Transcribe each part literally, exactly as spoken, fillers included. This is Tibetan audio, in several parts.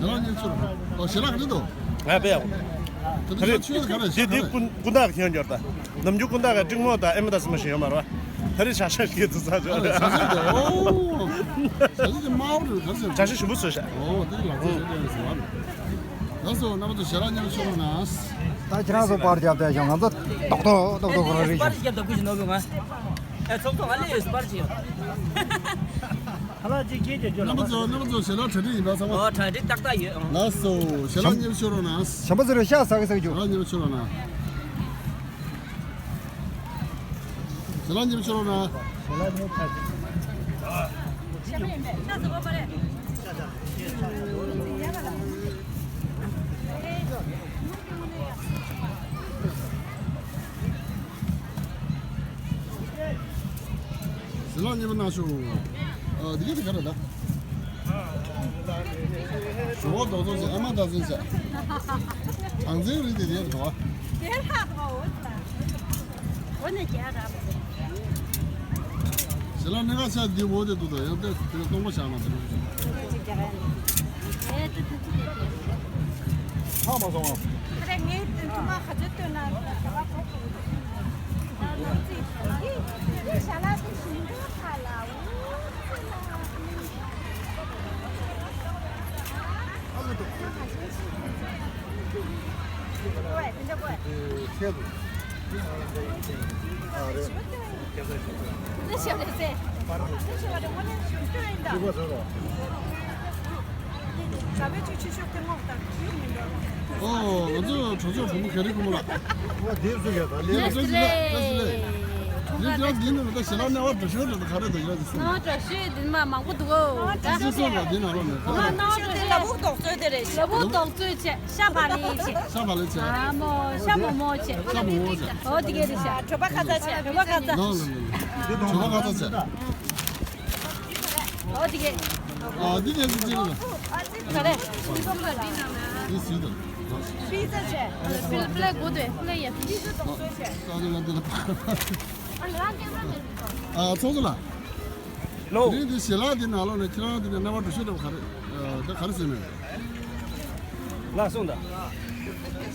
ཞལ་ལག་མཉེས་ཚུལ། ཨོ་ཞལ་ལག་ག་རེ་འདུག་ང་དཔེ་ཡག་པོ། ད་ད་རེས་ཆུ་ག་རེ་འདི་འདི་ཀུན་ཀུན་བརྟགས་ཁྱོན་འབྱོར་ད། ནམ་རྒྱུན་ཀུན་བརྟགས་ཀྱི་ཀྲིང་མོ་དང་ཨེ་མ་དང་སི་མ་ཞིག་ཡོད་མ་རེད་བ། ད་རེས་བྱ་ཤ་སྐྱེས་ཚུལ་ཚ་ཆོག་རེད། བྱ་ཤ་དེ་ཨོ། བྱ་ཤ་དེ་དམར་པོ་རེད་ག་ཟེར། བྱ་ཤ་ཞིམ་པོ་བཟོས་ཤག་ཨོ་དེ་ལག་རྩལ་ཞེ་དྲག་ཡོད་ཟེར་བ་རེད། ལགས་སོ་རྣམ་པ་ཚོ་ཞལ་ལག་མཉེས་ཤོར་ན། ད་ཁྱེད་རང་ཚོ་པར་རྒྱབ་བསྡད་ཤོག་ང་ཚོ་རྡོག་རྡོག་རྡོག་རྡོག་ར་རེད་ཤག་པར་རྒྱབ་ད་ཀུ་ཅི་ནོར་གི་ང་། ཨེ་ཚོགས་ཚོགས་ང་ལས་ཡོད་པར་ཅི་ཡོད། ཁ་ལག་ཅིག་སྐྱེལ་རྒྱུ་རྒྱུ་རྣམ་པ་ལ་ཚོ་རྣམ་པ་ཚོ་ཞལ་ལག་གྲ་སྒྲིག་ཡིན་པ་ཚང་མ། ཨོ་གྲ་སྒྲིག་ཏག་ཏག་ཡོད། ལགས་སོ་ཞལ་ལག་མཉེས་པོ་ཤོར་རོགས་གནང་། བྱམས་པ་ཚོ་རེ་ཤ་ཟ་གི་ཟ་གི་རྒྱུ། ཞལ་ལག་མཉེས་པོ་ཤོར་རོགས་གནང་། ཞལ་ལག་མཉེས་པོ་ཤོར་རོགས་གནང་། ཞལ་ལག་མཉེས་པོ་ཤོར། ཟི་ལིང་མཉེས་པོ་གནང་ཤོག་ཨ་འདི་ག་དེ་ག་རེ་ད། ཞོགས་པ་རྡོག་རྡོག་བྱས་ཨ་མ་ད་ཟིན་བྱས། གངས་བཙན་རི་དེ་རེད་འགྲོ་བ། དེ་ལྷག་འགྲོ་བ་འོ་ཙི་ལ། འོ་ནས་རྒྱག་ར་བ། ཞལ་ལག་སྣ་ཁ་ཆ་འདི་འོ་དེ་འདུག་ད་ཡང་དེ་དེ་སྟོང་པ་བཞག་ན་དེ་འདྲ་ཅིག་ཅིག་རྒྱག་ཡ་ནི། ཨེ་ཏི་ཏི་ཏི་ཏི། ཧ་མ་སོང་བ། ཁ་རེ་ངའི་དེ་ཐུ་མ་ག་ཚོད་སྟོན་ན་ཞལ་ལག་ཐོག་ཏུ་ཡོད། ད་ནང་ཙི་ཨི་ཨི་ཞལ་ལག་དེ་ཞིམ་པོ་ཁ་ལ་འོ་ཙི་ལ། ཨ་མ་དེ། ཨོ་ཝེ་དེ་འདྲ་གོ་ཝེ། ཨེ་ཆེད་དུ། ཨ་རེད། ཨོ་ང་ཚོ་གྲོགས་ཚོགས་བུ་མོ་ག་རེ་ཁོ་མོ་ལགས། ཨོ་འདི་ཚོ་ག་རེ་ཁོ་མོ་ལགས། ལགས་སོ་ལགས་སོ་ལགས། འདི་འདྲ་འདི་ནི་ད་ཞལ་ལག་སྣ་བ་འགྲོ་ཤོར་འགྲོ་ག་རེ་འདུག་ཡ་འདི་སོང་། སྣ་བ་འགྲོ་ཤོར་འདི་མ་མང་པོ་འདུག་ཨོ། ད་འདི་སོང་ལ་འདི་ནང་ལོགས་ནས་ཁ་ལག་སྣ་བ་འགྲོ་ཤོར་ལ་ཕུག་རྡོག་ཚོད་དེ་རེད། ལ་ཕུག་རྡོག་ཚོད་བྱས། ཤ་བག་ལེབ་བྱས། ཤ་བག་ལེབ་བྱས། ཨ་མོ་ཤ་མོག་མོག་བྱས། ཤ་མོག་མོག་བྱས། ཨོ་དེ་གས་རེད་ཤག་གྲོད་པ་ཁ་ཚ་བྱས། གྲོད་པ་ཁ་ཚ། ནོ་ནོ་ནོ། གྲོད་པ་ཁ་ཚ་བྱས། ཨོ་དེ་གས། ཨ་འདི་ནས་འདི་ཅི་རེད། ག་རེ། འདི་སུས་དང་། པི་ཛ་བྱས། པི་ཛ་གོ་དེ་ལ་ཡ། པི་ཛ་རྡོག་ཚོད་བྱས། ཨ་ཚོགས་གཙོ་ལགས། ལོ། དེ་རིང་འདི་ཞལ་ལག་འདི་ནང་ལོགས་ནས་ཁྱེད་རང་འདི་ནས་སྣ་བ་འགྲོ་ཤོར་འདྲ་བ་ག་རེ། ད་ག་རེ་ཟེར་ནས། ལགས་སོང་ད། དེ་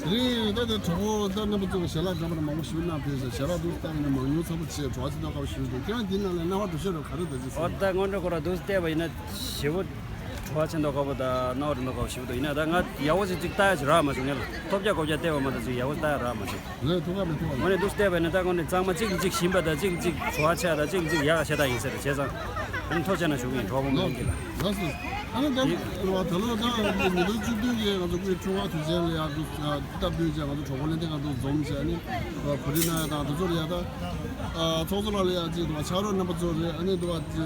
རིང་ད་ལྟ་གྲོགས་པོ་ད་རྣམ་པ་ཚོ་གི་ཞལ་ལག་འདྲ་མི་འདྲ་མང་པོ་ཞིག་གནང་ཕེབས་ཤག་ཞལ་ལག་འདུག་བལྟས་ནས་མང་ཉུང་ཚ་པོ་བྱས་གྲོགས་ཚོ་ད་ག་པར་ཞུས་འདུག་ཁྱེད་རང་འདི་ནང་ལ་སྣ་བ་འགྲོ་ཤོར་འདྲ་བ་ག་རེ་ད་ཅི་ཟེར། ཨོ་ད་སྔོན་འགྲོ་ཁོ་ར་འདུག་བལྟས་པ་ཡིན་ན་ཞེ་པོ། བྲོ་བ་ཆེ་མདོག་ཁ་པོ་དང་སྣ་བ་རིང་མདོག་ཁ་པོ་ཞེ་པོ་འདུག་ཡིན་ན་ད་ང་ཡག་པོ་ཞིག་ཅིག་ལྟ་ཡ་ཞིག་རག་མ་བྱུང་། ངས་ལ་ཐོབ་རྒྱག་གོ་རྒྱག་བལྟས་པ་མ་གཏོགས་ཅིག་ཡག་པོ་ལྟ་ཡ་རག་མ་བྱུང་། ལས་ཐུག་ག་མེད་ཐུག་ག་མེད། དངོས་གནས་འདུག་བལྟས་པ་ཡིན་ན་ད་དངོས་གནས་གཙང་མ་གཅིག་ལ་གཅིག་ཞིམ་པ་དང་གཅིག་ལ་གཅིག་བྲོ་བ་ཆེ་བ་དང་གཅིག་ལ་གཅིག་ཡག་ག་ཤ་སྟག་ཡིན་ཟེར་བྱས་ཙང་ཨ་ནི་ཐུགས་རྗེ་ཆེ་ན་ཞུ་གི་ཡིན། གྲོགས་པོ་མི་ལགས་ཀྱིས་ལ། ལགས་སོ། ཨ་ནི་ད་ལོ་ད་ཉིས་སྟོང་བཅུ་བདུན་གྱི་ང་ཚོ་སྐུའི་འཁྲུངས་སྐར་དུས་ཆེན་ལ་ཡག་འདུག་སྟབས་བསྟུན་བྱས་ང་ཚོ་གྲོགས་པོ་ལྷན་སྡེ་ཁག་འདུག་འཛོམས་བྱས་ཨ་ནི་གོ་སྒྲིག་གནང་ཡ་དང་དེ་ཚོ་ལ་ཡ་ད་ཚོགས་གཙོ་ལགས་ལ་ཡ་གཅིག་འདུག་བ་ཕྱག་རོགས་རྣམ་པ་ཚོ་རེད། ཨ་ནི་འདུག་བ་ད་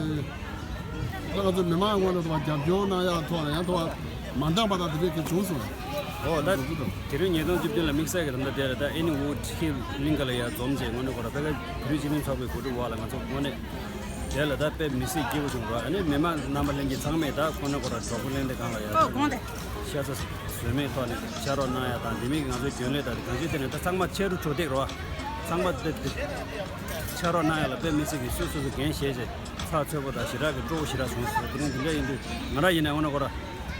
ང་ཚོ་མི་མང་ངོས་ནས་འདུག་བ་རྒྱབ་སྐྱོར་གནང་ཡ་ཐོག་ལ་ཡང་འདུག་བ་མ་འདང་བ་དང་དེ་འདྲས་ཀྱི་བྱུང་སོང་། ཨོ་ད་དེ་རིང་ཉིས་སྟོང་བཅུ་བདུན་ལ་དམིགས་བསལ་གྱི་ད་ལྟ་དེ་ལ་ད་ཨེ་ནི་ཝུཌ་ཧིལ་གླིང་ག་ལ་ཡ་འཛོམས་བྱས་དངོས་གནས་ཁོ་ར་ཕ་གི་བོད་རིགས་སྤྱི་མཐུན་ཚོགས་པའི་གོ་སྒྲིག་འོག་ལ་ང་ཚོ་དངོས་གནས་དེ་ལ་ད་དཔེ་མི་སྲིད་སྐྱིད་པོ་བྱུང་ར། ཨ་ནི་མི་མང་རྣམ་པ་ལྷན་རྒྱས་ཚང་མས་ད་ཁོ་ན་ཁོ་ར་གྲོགས་པོ་ལྷན་སྡེ་གང་ལ་ཡ་ཨོ་དགོངས་ཏེ། ཤ་ཚ་ཟོས་མེད་ཐོག་ནས་ཕྱག་རོགས་གནང་ཡ་དང་དེ་མིན་གྱི་ང་ཚོའི་རྒྱུན་ལས་དང་གང་ཅི་དེ་ནས་ད་ཚང་མ་ཕྱི་རུ་འགྲོ་བསྡད་རོགས། ཚང་མ་དེ་དེ་ཕྱག་རོགས་གནང་ཡ་ལ་དཔེ་མི་སྲིད་ཀྱི་སོ་སོ་སོ་འགན་བཞེས་བྱས། ཚགས་ཚུད་པོ་དང་ཞེ་དྲག་གི་སྤྲོ་པོ་ཞེ་དྲག་བྱུང་སོང་། དེ་རིང་འདི་འདྲ་ཡིན་དུས་ང་རང་ཡིན་ན་འོ་ན་ཁོ་ར་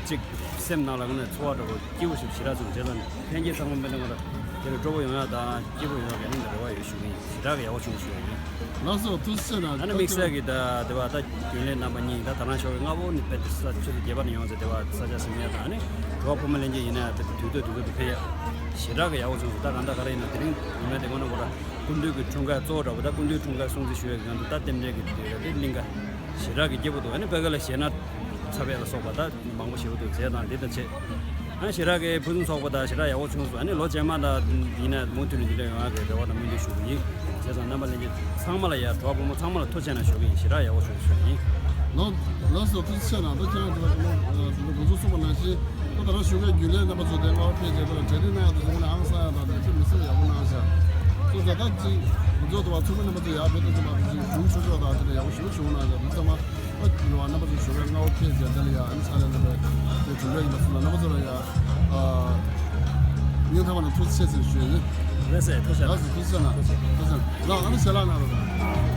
ཅིག་སེམས་ནང་ལ་ངོ་ནས་ཚོར་བ་འདྲ་པོ་སྐྱིད་པོ་ཞིག་ཞེ་དྲག་བྱུང་། བྱས་ཙང་ཕན་ཆད་ཚང་མ་མི་འདྲ་ཁོ་ར་དེ་ལ་སྤྲོ་པོ་ཡོང་ཡ་དང་སྐྱིད་པོ་ཡོང་ཡ་གི་ཨ་ནི་འདི་རེ་བ་ཡོད་ཞུ་གི་ཡིན། ཞེ་དྲག་གི་ཡག་པོ་བྱུང་ཞུ་ཡ་ཡིན། ལགས་སོ་ཐུགས་རྗེ་ཆེ་གནང་། ཨ་ནི་དམིགས་བསལ་གྱི་ད་དེ་བ་ད་རྒྱུན་ལས་རྣམ་པ་གཉིས་ད་ད་རང་ཤོག་གི་སྔ་པོ་ནི་དཔེ་དེ་ས་ཆུ་ཚོད་བརྒྱད་པ་ནས་ཡོང་ཚེ་དེ་བ་ས་ཆ་ཟིན་ཡ་དང་ཨ་ནི་གྲོགས་ཕོ་མོ་ལྷན་རྒྱས་ཡིན་ན་ཡང་དེ་དུས་ཚོད་དུས་ཚོད་དུ་ཕེབས་ཡ་ཞེ་དྲག་གི་ཡག་པོ་བྱུང་སོང་། ད་གང་ལྟར་ག་རེ་ཡིན་ན་དེ་རིང་ཉི་མ་དེ་སྔོན་ན་ཁོ་ར། སྐུ་མདུན་གྱི་འཁྲུངས་སྐར་གཙོ་བོ་འདྲ་པོ་ད་སྐུ་མདུན་འཁྲུངས་སྐར་སྲུང་བརྩི་ཞུ་ཡས་ཀྱི་ང་ཚོ་ད་རྟེན་འབྲེལ་གྱི་དེ་རེད་གླིང་ག་ཞེ་དྲག་གི་སྐྱིད་པོ་འདུག་ཨ་ནི་དཔེ་ཁ་ལ་གཞས་སྣ་ཚ་བས་ལ་སོགས་པ་ད་མང་པོ་ཞེ་པོ་འདུག་མཛད་དང་འདི་དང་བྱས། ཨ་ཞེ་དྲག་གི་ཕུན་སུམ་ཚོགས་པ་དང་ཞེ་དྲག་ཡག་པོ་བྱུང་སོང་། ཨ་ནི་ལོ་རྗེས་མ་ད་ཡིན་ན་མུ་མཐུད་ནས་འདི་འདྲ་ཡོང་ཡག་གི་རེ་བ་དང་སྨོན་འདུན་ཞུ་གི་ཡིན། བྱས་ཙང་རྣམ་པ་ལྷན་རྒྱས་ཚང་མ་ལ་ཡ་གྲོགས་པོ་མོ་ཚང་མ་ལ་ཐུགས་རྗེ་ཆེ་གནང་ཞུ་གི་ཡིན། ཞེ་དྲག་ཡག་པོ་བྱུང་ཞུ་གི་ཡིན། ལོ་ལགས་སོ་ཐུགས་རྗེ་ཆེ་གནང་། ད་ཁྱེད་རང་ཚོ་ལོ་ལོ་ཚོད་གསུངས་པ་ནང་བཞིན། ད་ད་རང་ཞུ་མཁན་རྒྱུན་ལས་རྣམ་པ་ཚོ་དེ་སྔ་བ་ཕེབས་རྗེས་དེ་ལ་གྲ་སྒྲིག་གནང་ཡག་དེ་ཚོ་ངོ་ནས་ཧང་སང་ཡག་དང་དེ་ཅི་མི་སེམས་ཡག་པོ་གནང་ཤག་སོ་ད་ད་ཅིག་ང་ཚོ་དུ་བ་ཚོགས་མི་རྣམ་པ་ཚོ་ཡག་བོད་དུ་ཚོགས་པ་དེ་ཅིག་གཞུང་ཆོས་ཕྱོགས་དང་དེ་འདྲ་ཡག་པོ་ཞེ་པོ་བྱུང་གནང་ཤག་དེ་ཚང་མ་ཨ་ནི་བ་རྣམ་པ་ཚོ་ཞུ་མཁན་སྔ་བ་ཕེབས་རྗེས་དེ་ལ་ཡ་ཨ་ནི་ཕྱག་ལས་གནང་བའི་དེ་གྲུབ་འབྲས་ཡིན་པ་སོང་ལ་རྣམ་པ་ཚོ་ལ་ཡ་ཨ་སྙིང་ཐག་པ་ནས་ཐུགས་རྗེ་ཆེ་ཟེར་ཞུ་ཡ་ཡིན། ལགས་སེ་ཐུགས་རྗེ་ཆེ་གནང་། ཐུགས་རྗེ་ཆེ་གནང་། ལགས་ཨ་ནི་ཞལ་ལག་གནང་རོགས།